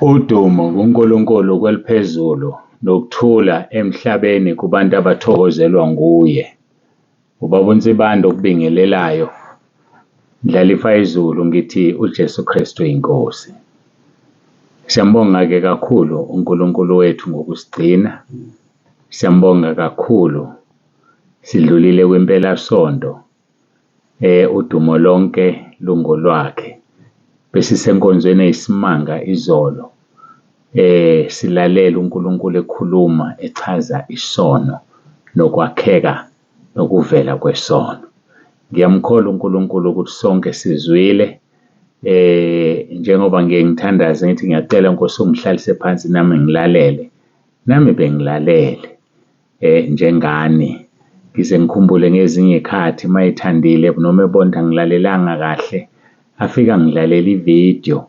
Udumo kuNkulunkulu kweliphezulu nokuthula emhlabeni kubantu abathokozelwa nguye. Ubaba uNsibande okubingelelayo, Ndlalifa yezulu, ngithi uJesu Kristu inkosi. Siyambonga-ke kakhulu uNkulunkulu wethu ngokusigcina, siyambonga kakhulu, sidlulile kwimpelasonto, udumo lonke lungolwakhe. Besisenkonzweni eyisimanga izolo, silalela uNkulunkulu ekhuluma echaza isono nokwakheka nokuvela kwesono. Ngiyamkholwa uNkulunkulu ukuthi sonke sizwile, njengoba ngiye ngithandaze ngithi ngiyacela Nkosi ungihlalise phansi nami ngilalele, nami bengilalele njengani. Ngize ngikhumbule ngezinye iy'khathi mayethandile noma ebona ukuthi angilalelanga kahle, afike angidlalele ividiyo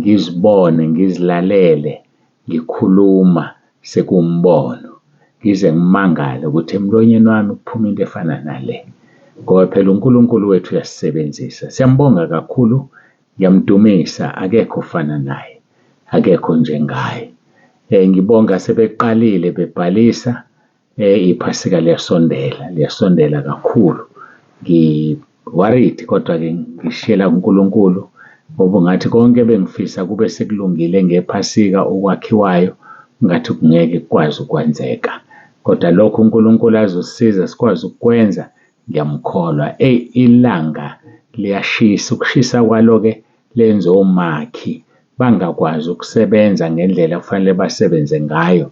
ngizibone ngizilalele ngikhuluma sekuwumbono, ngize ngimangale ukuthi emlonyeni wami kuphuma into efana nale ngoba phela uNkulunkulu wethu uyasisebenzisa. Siyambonga kakhulu, ngiyamdumisa, akekho ofana naye, akekho njengaye. Ngibonga sebeqalile bebhalisa, iphasika liyasondela, liyasondela kakhulu. Ngi-worried kodwa-ke ngishiyela kuNkulunkulu ngoba ngathi konke ebengifisa kube sekulungile ngephasika okwakhiwayo, ngathi kungeke kukwazi ukwenzeka. Kodwa lokho uNkulunkulu azosisiza sikwazi ukukwenza, ngiyamkholwa. Eyi, ilanga liyashisa, ukushisa kwalo-ke lenza omakhi bangakwazi ukusebenza ngendlela okufanele basebenze ngayo.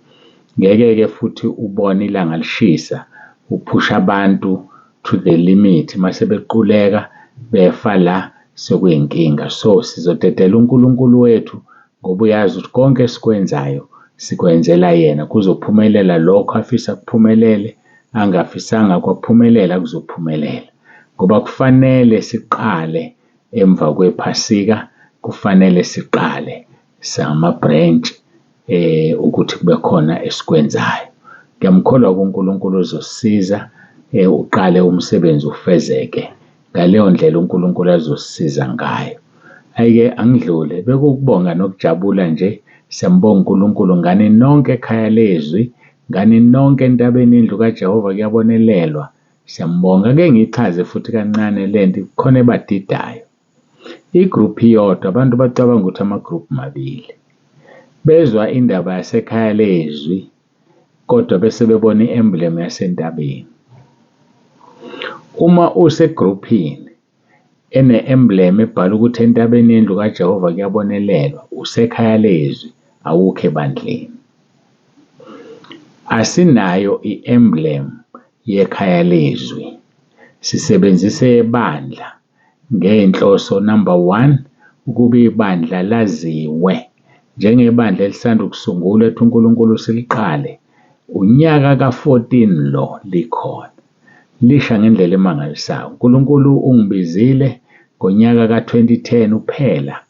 Ngeke-ke futhi ubone ilanga lishisa, uphusha abantu to the limit, mase bequleka befa la sekuyinkinga. So, sizodedela uNkulunkulu wethu ngoba uyazi ukuthi konke esikwenzayo sikwenzela yena, kuzophumelela lokho afisa kuphumelele, angafisanga kwaphumelela kuzophumelela. Ngoba kufanele siqale emva kwephasika, kufanele siqale sama-branch ukuthi kube khona esikwenzayo. Ngiyamkholwa uNkulunkulu ozosisiza uqale umsebenzi ufezeke ngaleyo ndlela uNkulunkulu azosisiza ngayo. Hhayi-ke angidlule, bekukubonga nokujabula nje, siyambonga uNkulunkulu ngani nonke ekhaya lezwi, ngani nonke entabeni yendlu kaJehova kuyabonelelwa. Siyambonga. Ake ngiyichaze futhi kancane lento khona ebadidayo. I-group iyodwa, abantu bacabanga ukuthi ama-group mabili. Bezwa indaba yasekhaya lezwi kodwa bese bebona i-emblem yasentabeni. Uma usegruphini ene-emblem ebhalwe ukuthi entabeni yendlu kaJehova kuyabonelelwa, usekhaya lezwi, awukho ebandleni. Asinayo i-emblem yekhaya lezwi, sisebenzise ebandla ngey'nhloso, number one, ukuba ibandla laziwe njengebandla elisanda kusungulwa ethi uNkulunkulu siliqale. Unyaka ka-14 lo likhona, lisha ngendlela emangalisayo. uNkulunkulu ungibizile ngonyaka ka-2010 uphela,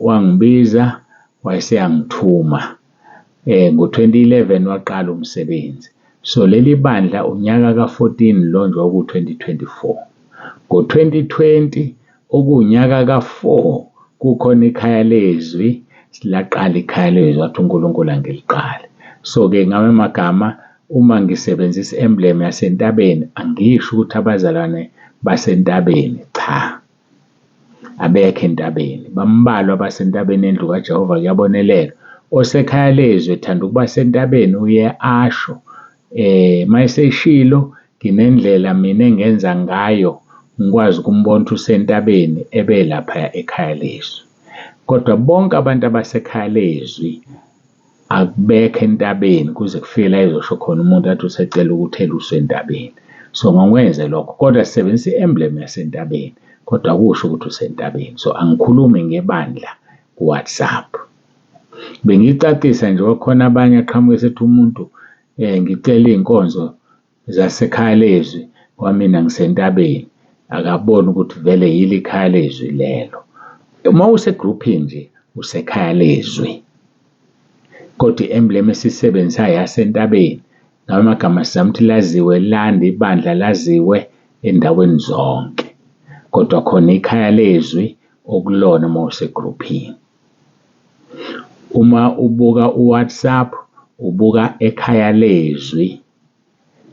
wangibiza wayeseyangithuma. Ngo-2011 waqala umsebenzi. So leli bandla unyaka ka-14 lo nje oku-2024. Ngo-2020 okuwunyaka ka-4 kukhona ikhaya lezwi, laqala ikhaya lezwi wathi uNkulunkulu angiliqale. So-ke ngawe magama uma ngisebenzisa i-emblem yasentabeni angisho ukuthi abazalwane basentabeni, cha. Abekho entabeni, bambalwa abasentabeni yendlu kaJehova kuyabonelelwa. Osekhaya lezwi ethanda ukuba sentabeni uye asho, mayeseshilo nginendlela mina engenza ngayo ngikwazi ukumbona ukuthi usentabeni ebe laphaya ekhaya lezwi. Kodwa bonke abantu abasekhaya lezwi akubekho entabeni kuze kufike la ezosho khona umuntu athi usecela ukuthi eluswe entabeni. So ngokwenze lokho, kodwa sisebenzisa i-emblem yasentabeni, kodwa akusho ukuthi usentabeni. So angikhulumi ngebandla ku-WhatsApp. Bengicacisa nje kwakhona abanye aqhamuke sethi umuntu ngicela iy'nkonzo zasekhaya lezwi ngoba mina ngisentabeni, akaboni ukuthi vele yilo ikhaya lezwi lelo. Uma usegruphini nje usekhaya lezwi, kodwa i-emblem esiyisebenzisayo yasentabeni, ngawo amagama sizama ukuthi laziwe lande ibandla laziwe endaweni zonke, kodwa khona ikhaya lezwi okulona uma usegruphini. Uma ubuka u-WhatsApp, ubuka ekhaya lezwi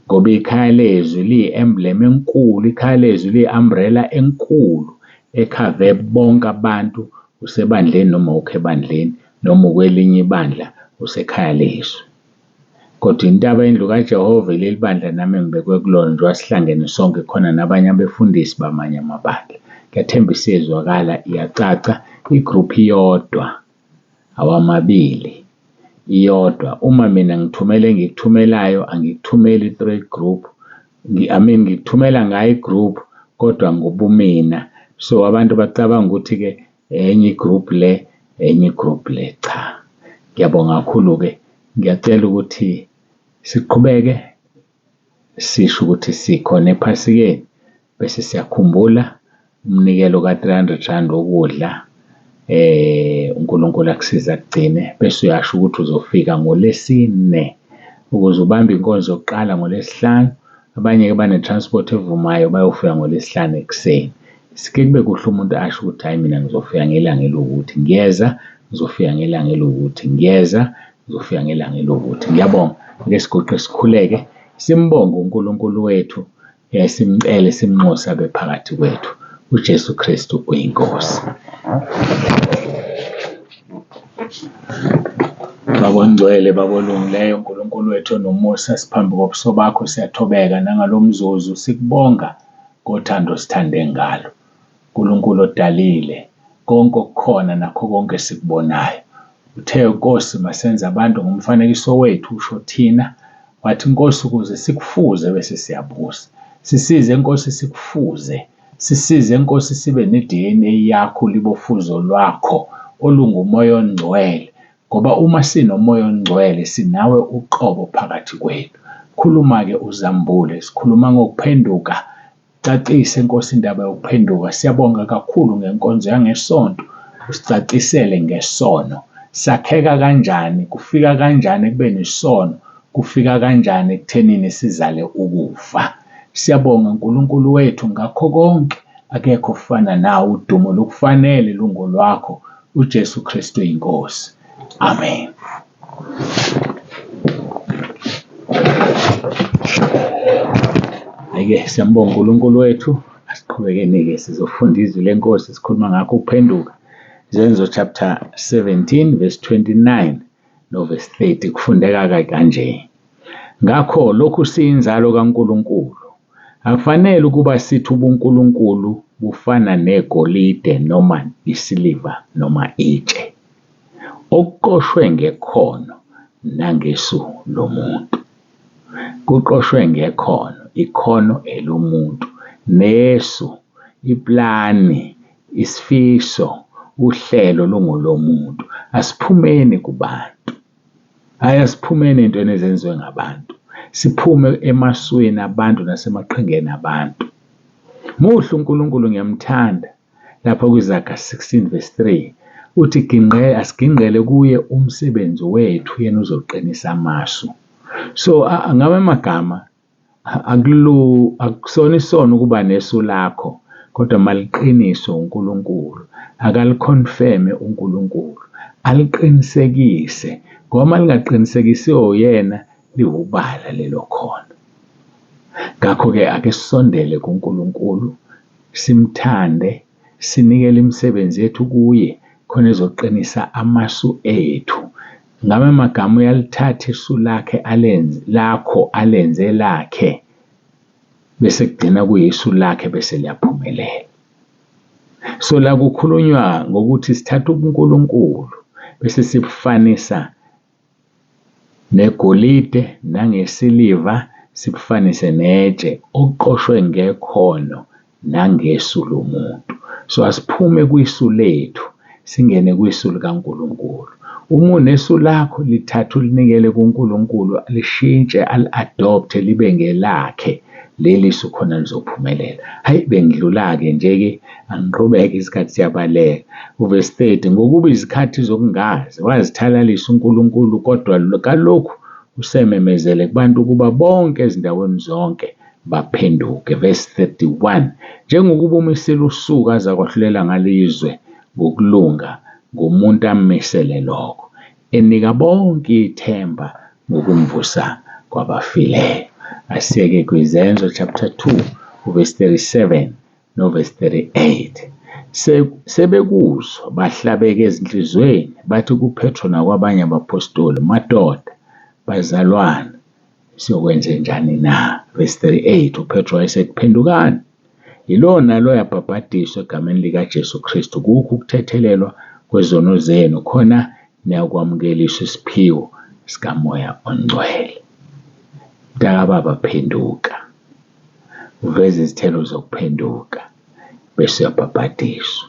ngoba ikhaya lezwi liyi-emblem enkulu, ikhaya lezwi liyi-umbrella enkulu ekhave bonke abantu, usebandleni noma awukho ebandleni noma ukwelinye ibandla usekhaya lezwi. Kodwa intaba yendlu kaJehova ileli bandla nami engibekwe kulona njengoba sihlangene sonke khona nabanye abefundisi bamanye amabandla. Ngiyathemba isiyezwakala iyacaca, i-group iyodwa awamabili, iyodwa. Uma mina ngithumela engikuthumelayo angikuthumeli through i-group, I mean ngikuthumela ngayo i-group kodwa ngobumina. So abantu bacabanga ukuthi-ke enye i-group le, enye i-group le, cha. Ngiyabonga kakhulu-ke, ngiyacela ukuthi siqhubeke sisho ukuthi sikhona ephasikeni bese siyakhumbula umnikelo ka-300 rand wokudla, uNkulunkulu akusize akugcine bese uyasho ukuthi uzofika ngoLwesine ukuze ubambe inkonzo yokuqala ngoLwesihlanu. Abanye-ke bane-transport evumayo bayofika ngoLwesihlanu ekuseni. Sike kube kuhle umuntu asho ukuthi hhayi mina ngizofika ngelanga eliwukuthi, ngiyeza ngizofika ngelanga eliwukuthi, ngiyeza ngizofika ngelanga eliwukuthi. Ngiyabonga, ake siguqe sikhuleke simbonge uNkulunkulu wethu, simcele simnxuse abe phakathi kwethu. UJesu Kristu uyiNkosi. Baba ongcwele, Baba olungileyo, Nkulunkulu wethu onomusa, siphambi kobuso bakho siyathobeka nangalo mzuzu sikubonga ngothando osithande ngalo. Nkulunkulu odalile konke okukhona nakho konke esikubonayo. Uthe Nkosi masenze abantu ngomfanekiso wethu, usho thina. Wathi Nkosi ukuze sikufuze bese siyabusa. Sisize Nkosi sikufuze. Sisize Nkosi sibe ne-DNA yakho libofuzo lwakho olungumoya ongcwele ngoba uma sinomoya ongcwele sinawe uqobo phakathi kwethu. Khuluma-ke uzambule, sikhuluma ngokuphenduka. Cacise Nkosi indaba yokuphenduka. Siyabonga kakhulu ngenkonzo yangesonto, usicacisele ngesono. Sakheka kanjani, kufika kanjani ekubeni isono, kufika kanjani ekuthenini sizale ukufa. Siyabonga Nkulunkulu wethu ngakho konke, akekho ofana nawe, udumo lukufanele lungolwakho, uJesu Kristu iNkosi. Amen. Hhayi-ke siyambonga uNkulunkulu wethu, asiqhubekeni-ke sizofunda izwi lenkosi sikhuluma ngakho ukuphenduka. Zenzo chapter 17 verse 29 no verse 30 kufundeka kanje. Ngakho lokhu siyinzalo kaNkulunkulu, akufanele ukuba sithi ubuNkulunkulu bufana negolide noma isiliva noma itshe, okuqoshwe ngekhono nangesu lomuntu. Kuqoshwe ngekhono, ikhono elomuntu, nesu, iplani, isifiso, uhlelo lungolomuntu. Asiphumeni kubantu. Hhayi asiphumeni ey'ntweni ezenziwe ngabantu, siphume emaswini abantu nasemaqhingeni abantu. Muhle uNkulunkulu ngiyamthanda lapha kwiZaga 16 verse 3 uthi ginqe asigingqele kuye umsebenzi wethu yena uzoqinisa amasu. So ngabe amagama akusona isono ukuba nesu lakho kodwa maliqiniswe uNkulunkulu, akalikhonfeme uNkulunkulu, aliqinisekise ngoba uma lingaqinisekisiwe uyena liwubala lelo khono. Ngakho-ke ake sisondele kuNkulunkulu simthande, sinikele imisebenzi yethu kuye khona ezoqinisa amasu ethu. Ngabe amagama uyalithatha isu lakhe alenze lakho alenze lakhe bese kugcina kuyisu lakhe bese liyaphumelela. So la kukhulunywa ngokuthi sithatha ubuNkulunkulu bese sibufanisa negolide nangesiliva sikufanise netshe okuqoshwe ngekhono nangesu lomuntu. So asiphume kwisu lethu singene kwisu likaNkulunkulu. Uma unesu lakho lithathe ulinikele kuNkulunkulu lishintshe ali-adopthe libe ngelakhe leli su khona lizophumelela. Hhayi bengidlula-ke nje-ke angiqhubeke isikhathi siyabaleka. Uvesi 30, ngokuba izikhathi zokungazi wazithalalisa uNkulunkulu kodwa kalokhu usememezele kubantu ukuba bonke ezindaweni zonke baphenduke. Verse 31, njengokuba umisile usuku azakwahlulela ngalo izwe ngokulunga ngomuntu ammisele lokho. enika bonke ithemba ngokumvusa kwabafileyo. Asiyeke kwiZenzo chapter 2 uverse 37 noverse 38. Sebekuzwa bahlabeke ezinhliziyweni bathi kuPetro nakwabanye abaphostoli, madoda, bazalwane, siyokwenze njani na? Verse 38, uPetro wayesethi, phendukani, yilowo nalowo abhabhadiswe egameni likaJesu Kristu kukho ukuthethelelwa kwezono zenu, khona niyakwamukeliswa isiphiwo sikaMoya oNgcwele. Mntakababa, phenduka, uveze izithelo zokuphenduka bese uyabhabhadiswa.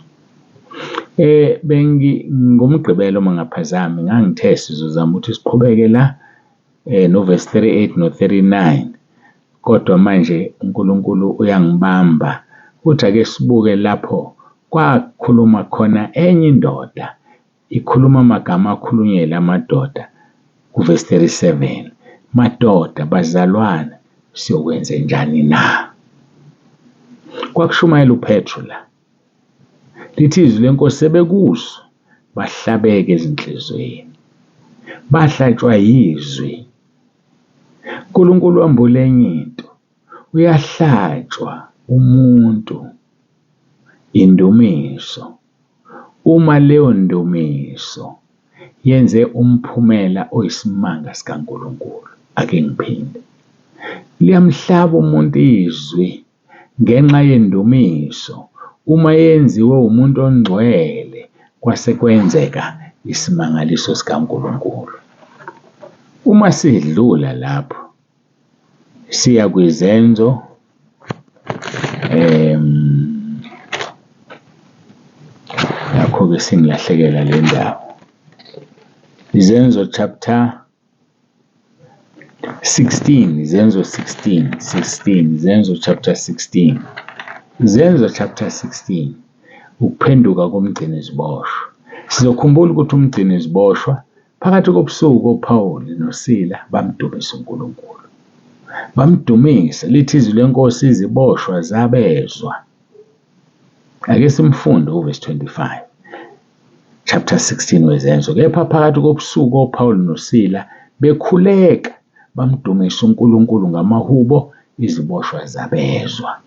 Bengi ngoMgqibelo uma ngaphazami ngangithe sizozama ukuthi siqhubeke la novesi 38 no-39, kodwa manje uNkulunkulu uyangibamba uthi ake sibuke lapho kwakhuluma khona enye indoda ikhuluma amagama akhulunywe lamadoda kuvesi 37, madoda bazalwane siyokwenze njani na? Kwakushumayela uPetru la, lithi izwi lenkosi sebekuzwa bahlabeke ezinhliziyweni, bahlatshwa yizwi. uNkulunkulu wambula enye into, uyahlatshwa umuntu indumiso uma leyo ndumiso yenze umphumela oyisimanga sikaNkulunkulu. Ake ngiphinde, liyamhlaba umuntu izwi ngenxa yendumiso uma yenziwe umuntu ongcwele kwase kwenzeka isimangaliso sikaNkulunkulu. Uma sidlula lapho siya kwizenzo nakho-ke singilahlekela le ndawo. Izenzo chapter 16, Izenzo 16, 16, Izenzo chapter 16. Izenzo chapter 16, ukuphenduka komgcini ziboshwa. Sizokhumbula ukuthi umgcini ziboshwa phakathi kobusuku oPaul noSila bamdumisa uNkulunkulu. Bamdumisa, lithi izwi lenkosi iziboshwa zabezwa. Ake simfunde uvesi 25 chapter 16 weZenzo. Kepha phakathi kobusuku oPaul noSila bekhuleka bamdumisa uNkulunkulu ngamahubo, iziboshwa zabezwa.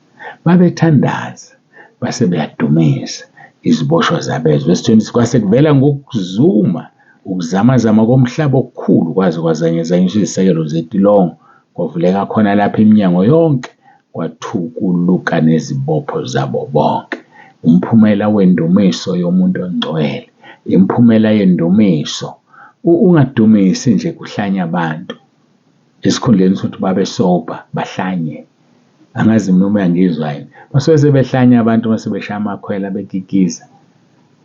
Babethandaza base beyadumisa, iziboshwa zabezwa. Verse 26, kwase kuvela ngokuzuma ukuzamazama komhlaba okukhulu kwaze kwazanyazanyiswa izisekelo zetilongo, kwavuleka khona lapho iminyango yonke, kwathukuluka nezibopho zabo bonke. Umphumela wendumiso yomuntu ongcwele, imiphumela yendumiso. Ungadumisi nje kuhlanya abantu, esikhundleni sokuthi babe sober bahlanye. Angazi noma uyangizwa yini. Basuke sebehlanya abantu mase beshaya amakhwela bekikiza.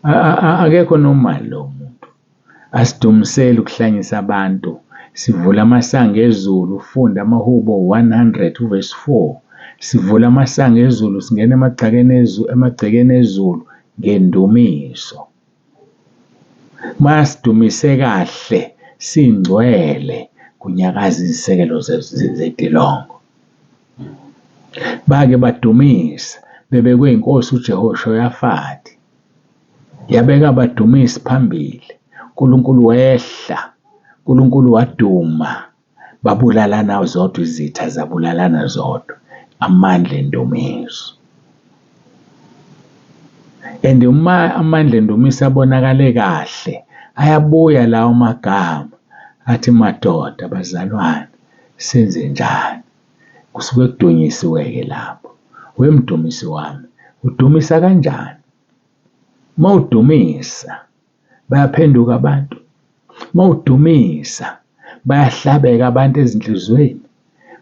Akekho normal lowo muntu. Asidumiseli ukuhlanyisa abantu. Sivula amasango ezulu, ufunda amahubo 100 uverse 4. Sivula amasango ezulu, singena emagcekeni ezulu ngendumiso. Masidumise kahle singcwele kunyakaza izisekelo zetilongo. Bake badumisa bebekwe inkosi uJehoshafati, yabeka abadumisi phambili. uNkulunkulu wehla, uNkulunkulu waduma, babulalana zodwa izitha zabulalana zodwa. Amandla endumiso. And uma amandla endumiso abonakale kahle, ayabuya lawo magama athi madoda bazalwane senze njani? Kusuke kudunyisiwe-ke lapho. Wemdumisi wami, udumisa kanjani? Mawudumisa bayaphenduka abantu. Mawudumisa bayahlabeka abantu ezinhliziyweni.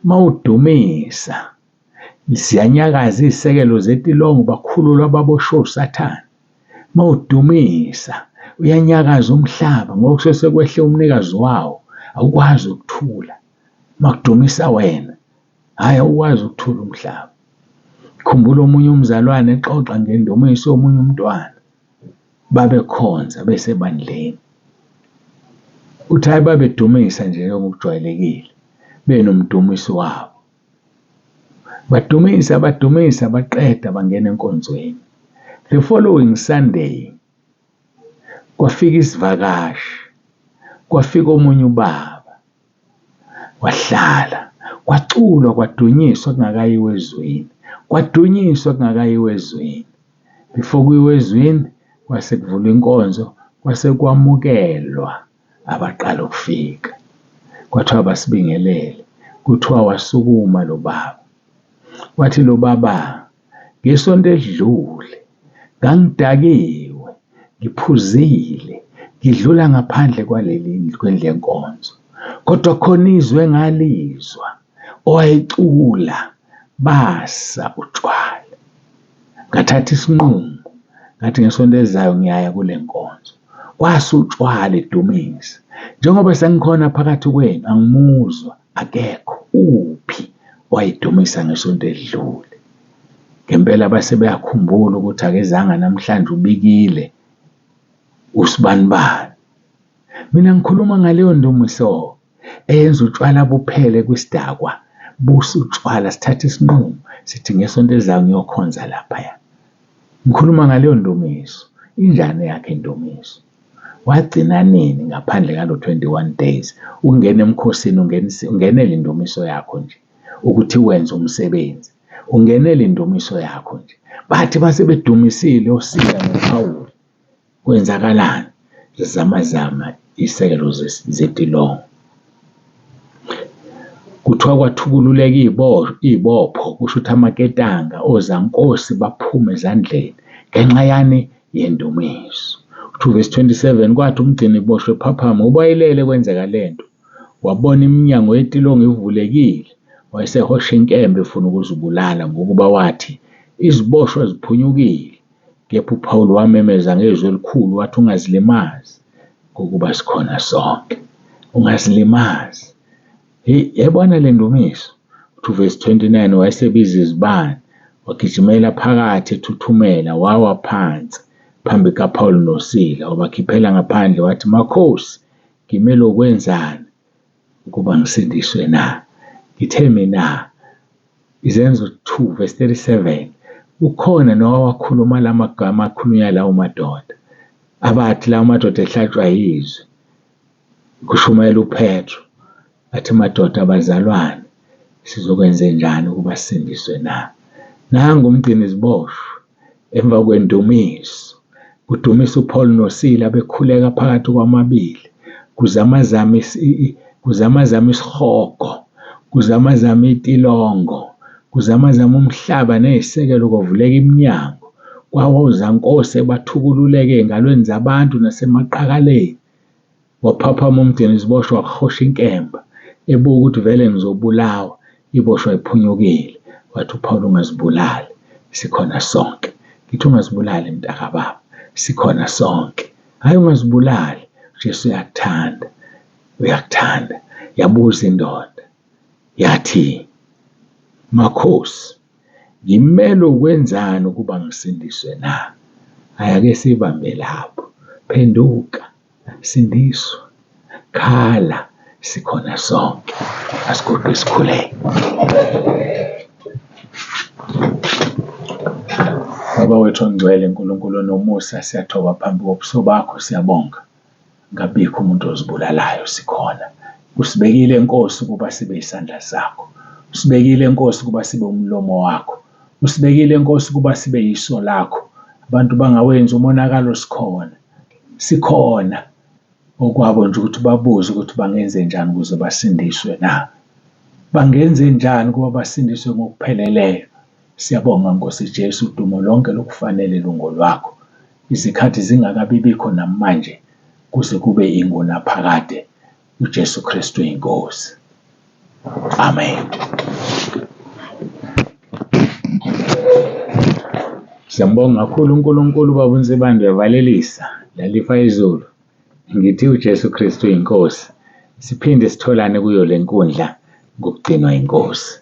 Mawudumisa ziyanyakaza izisekelo zetilongo, bakhululwa ababoshwe uSathane. Mawudumisa uyanyakaza umhlaba ngoba kusuke sekwehle umnikazi wawo, awukwazi ukuthula. Makudumisa wena, hhayi awukwazi ukuthula umhlaba. Khumbula omunye umzalwane exoxa ngendumiso yomunye umntwana, babekhonza besebandleni. Uthi hhayi babedumisa nje ngokujwayelekile, benomdumisi wabo. Badumisa, badumisa, baqeda bangena enkonzweni. The following Sunday, kwafika isivakashi. Kwafika omunye ubaba wahlala, kwaculwa kwadunyiswa kungakayiwa ezweni, kwadunyiswa kungakayiwa ezweni. Before kuyiwe ezweni kwase kuvulwa inkonzo, kwase kwamukelwa abaqala ukufika. Kwathiwa basibingelele, kuthiwa wasukuma lo baba, wathi lo baba, ngesonto elidlule ngangidakiwe, ngiphuzile, ngidlula ngaphandle kwaleli kwendlu yenkonzo, kodwa khona izwi engalizwa owayecula basa utshwala. Ngathatha isinqumo ngathi ngesonto elizayo ngiyaya kule nkonzo. Kwasa utshwala edumisa. Njengoba sengikhona phakathi kwenu angimuzwa, akekho, uphi owayedumisa ngesonto elidlule? Ngempela base beyakhumbula ukuthi akezanga namhlanje ubikile usibanibani. Mina ngikhuluma ngaleyo ndumiso eyenza utshwala buphele kwisidakwa, buse utshwala sithathe isinqumo sithi ngesonto elizayo ngiyokhonza laphaya. Ngikhuluma ngaleyo ndumiso. Injani eyakhe indumiso? Wagcina nini ngaphandle ngalo 21 days ukungena emkhosini ungenele indumiso yakho nje ukuthi wenze umsebenzi. Ungenele indumiso yakho nje. Bathi base bedumisile oSila noPhawuli. Kwenzakalani? Zizamazama isekelo zetilongo. Kuthiwa kwathukululeka iy'bopho, kusho ukuthi amaketanga, ozankosi baphuma ezandleni. Ngenxa yani? Yendumiso. Uthi uvesi 27, kwathi umgcini boshwe ephaphama, ngoba wayelele kwenzeka le nto, wabona iminyango yetilongo ivulekile, wayesehosha inkemba efuna ukuzibulala ngokuba wathi, iziboshwa ziphunyukile. Kepha uPawulu wamemeza ngezwi elikhulu wathi, ungazilimazi ngokuba sikhona sonke. Ungazilimazi. Hey, yayibona le ndumiso. Uthi uvesi 29 wayesebiza izibani, wagijimela phakathi ethuthumela, wawa phansi phambi kukaPawulu noSila, wabakhiphela ngaphandle wathi, Makhosi, ngimele ukwenzani ukuba ngisindiswe na? Ngithe mina, Izenzo 2 verse 37, ukhona nowawakhuluma la magama akhulunywa lawo madoda, abathi lawo madoda ehlatshwa yizwi, kushumayela uPetru, athi madoda bazalwane, sizokwenzenjani ukuba sisindiswe na? Nangu umgcini ziboshwe emva kwendumiso, kudumisa uPaul noSila bekhuleka phakathi kwamabili, kuzamazama kuzamazama isihogo, kuzamazama itilongo, kuzamazama umhlaba ney'sekelo kwavuleka iminyango, kwawozankosi bathukululeke ey'ngalweni zabantu nasemaqakaleni. Waphaphama umgcini ziboshwa wahosha inkemba ebuka ukuthi vele ngizobulawa, iboshwa iphunyukile. Wathi uPaul ungazibulali, sikhona sonke. Ngithi ungazibulali mntakababa, sikhona sonke. Hhayi ungazibulali, uJesu uyakuthanda, uyakuthanda. Yabuza indoda yathi, Makhosi, ngimelwe ukwenzani ukuba ngisindiswe na? Hhayi ake siyibambe lapho. Phenduka, sindiswa, khala, sikhona sonke. Asiguqe sikhuleke. Baba wethu ongcwele, Nkulunkulu onomusa, siyathoba phambi kobuso bakho, siyabonga. Ngabikho umuntu ozibulalayo, sikhona. Usibekile Nkosi ukuba sibe isandla sakho. Usibekile Nkosi ukuba sibe umlomo wakho. Usibekile Nkosi ukuba sibe yiso lakho. Abantu bangawenzi umonakalo sikhona. Sikhona. Okwabo nje ukuthi babuze ukuthi bangenze njani ukuze basindiswe na. Bangenze njani ukuba basindiswe ngokupheleleyo. Siyabonga Nkosi Jesu, udumo lonke lokufanele lungolwakho. Izikhathi zingakabi bikho namanje kuze kube ingunaphakade. UJesu Kristu iNkosi. Amen. Siyambonga kakhulu uNkulunkulu ubaba uNsibande uyavalelisa lalifa izulu. Ngithi uJesu Kristu iNkosi. Siphinde sitholane kuyo le nkundla ngokugcinwa iNkosi.